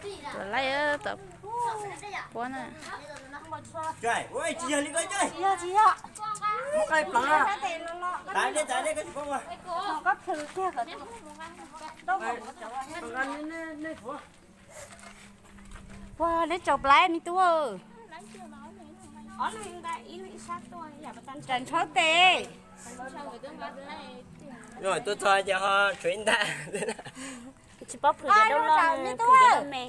Tuaj laij, tuaj puab na. Ua, neb tsaus plab me tub. Tsam ntshawb tes. Tuaj txog ces ho tshuav ib nta. Tsis paub plhws diav daub loj, plhws diav me.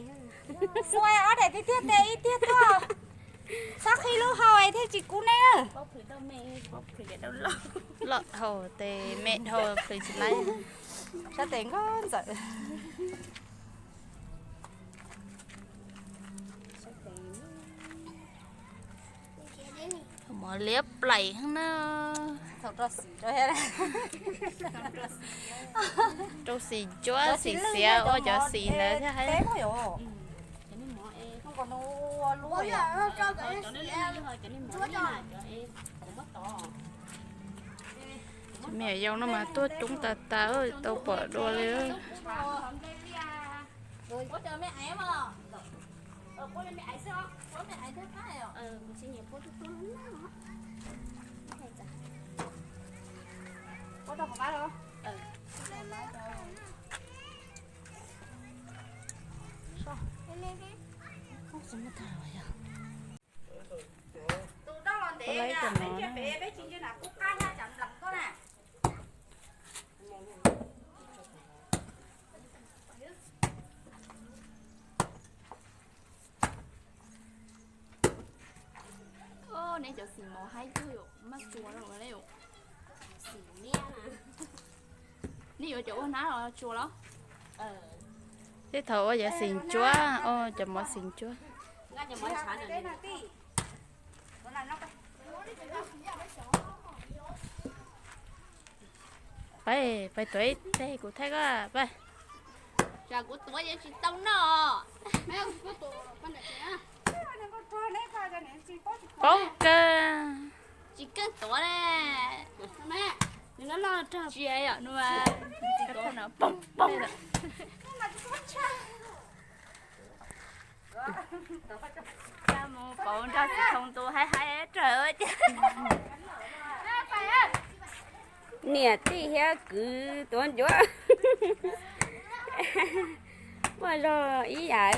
Xuas ob daim tiag tiag tes ib tiag tuaj. Xob qhib lub hau thiaj tsis kub neb. Loj hau tes me dhau plhws tsis laib. Sab tes nkauj ntxawm. Mov liab plaim heev na. Rau xim cuab xim xiav ua cov xim ntawd thiab hais. Me nyuam yaus no mas tuaj coob tas tas, tau pom dua li. Neb cov xim mos haib kawg, maj tsuas rau ne. Nej yuav cov ua hnab los tsuas los? Tej thaum ua cov xim cuab, ua cov mov xim cuab. Pab, pab tuav ib teg kuv thaij koj pab. Tsam kuv tuav yeej tsis tau noj. Paub kawg. Tsis kawg tuav ne. Tsis yog no, poob poob. Coj mus pauv nrog txiv Thoo tus haib haib raws. Niam tij thiab kwv tuav ncuav. Muaj zog ib yam.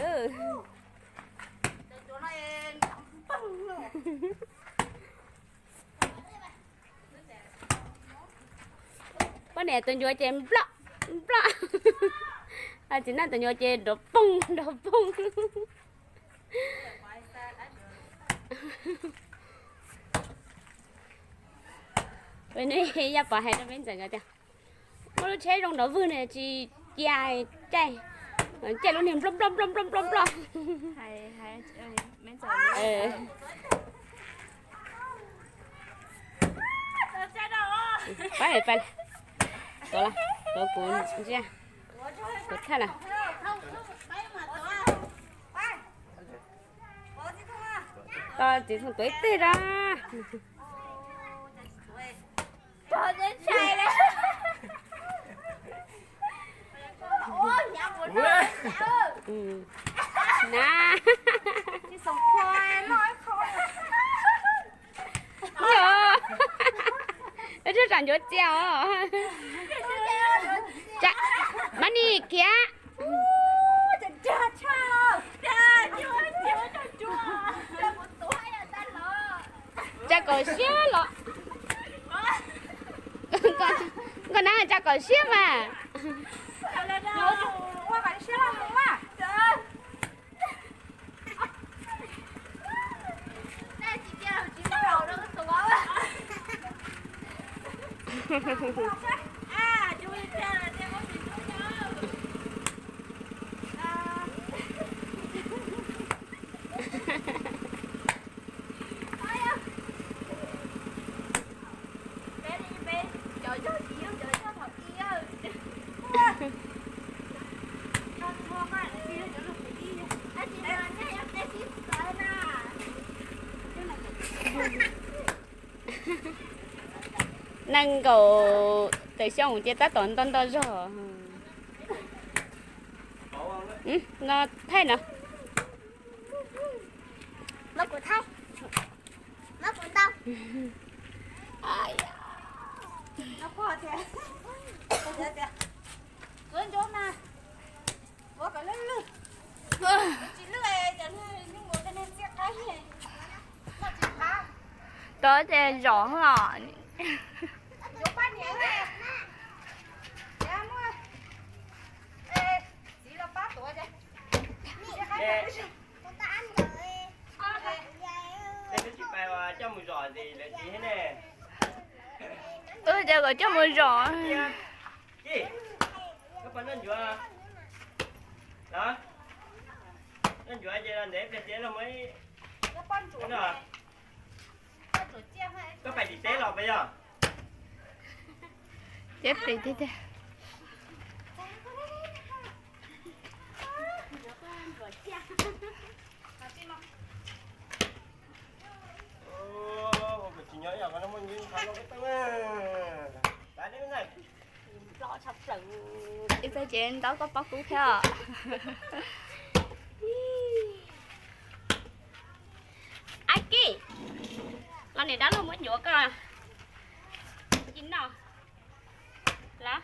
Poj niam tus ncuav ces nploj nploj. Txiv neej tus ncuav ces nrov poog nrov poog. Hnub Yaj Pov hais rau peb ntxawm tias muaj lub tsheb zoo nrov vwg ne tsis cia caij, caij lub niag nploj nploj nploj nploj nploj nploj. Pab, pab, tuav, tuav kuv ntsia, kuv thaj lawm. Tos txiv Thoo tuav ib teg rau. Na, tsam ncuav txias os. Mab Nis kiag. Tsa kaum siab los. Nkauj Nab tsa kaum siab mas. Nees nkaum tawm xyoo ces tab tom nto nto zog. Los thaij no. Muab kuv thaij. Muab kuv ntaus. Ntaus tias, tias, tuav ntsuav mas, tuav kom lwj lwj. Tsis lwj, cov nyuj mus cov neeg txiaj qaib, noj tsis qab. Tuav ces zom los. Ntsuav pab niam, muab txiv los pab tuav ces. Tej twb tsis pais uas coj mus zom ces lawv txiv thiab ne. Wb ces kom coj mus zom. Koj pais noj ncuav los? Noj ncuav ces los ntev pliag ces los muab ib, koj pais tim teb los puas yog? Ceb plis tiag tiag. Ib pliag ces ntaub koj pob kub thiab os. Ab Kis, los niam dab laug muab ncuav koj ib noj los.